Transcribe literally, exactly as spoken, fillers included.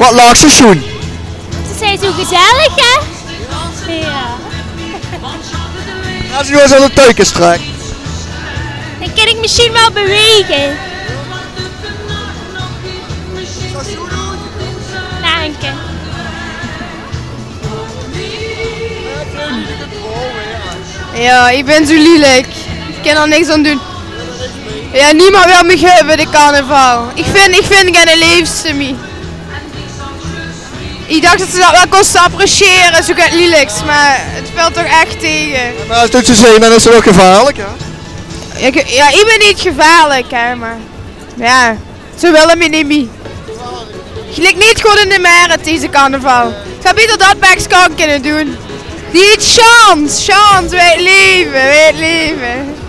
Wat laachs se, Sjoen? Ze zeen zoe gezellig, hè? Jao. Jao, ze doon zoe de tuikes trèkke. Dan kin ik mesjien wel bewege. Dank je. Jao, ik bin zoe lielek. Ik kin d'r niks aan doon. Jao, niemes wilt mich höbbe, de carnaval. Ik vind, ik vind geine leefste mie. Ik dach det ze det wel kóste appreciëre, zoe get lieleks, mer het vèlt toch ech tege. Mer es ze det zoe zeen, dan is ze wel gevaarlik, hè? Jao, ik, jao, ik bin neet gevaarlik, hè, mer jao, ze wille mich neet mie. Ik lik neet good in de mer, deze carnaval. Ik zou beter det bekske aan kinne doon. Die heet Sjans, Sjans, weit leve, weit leve.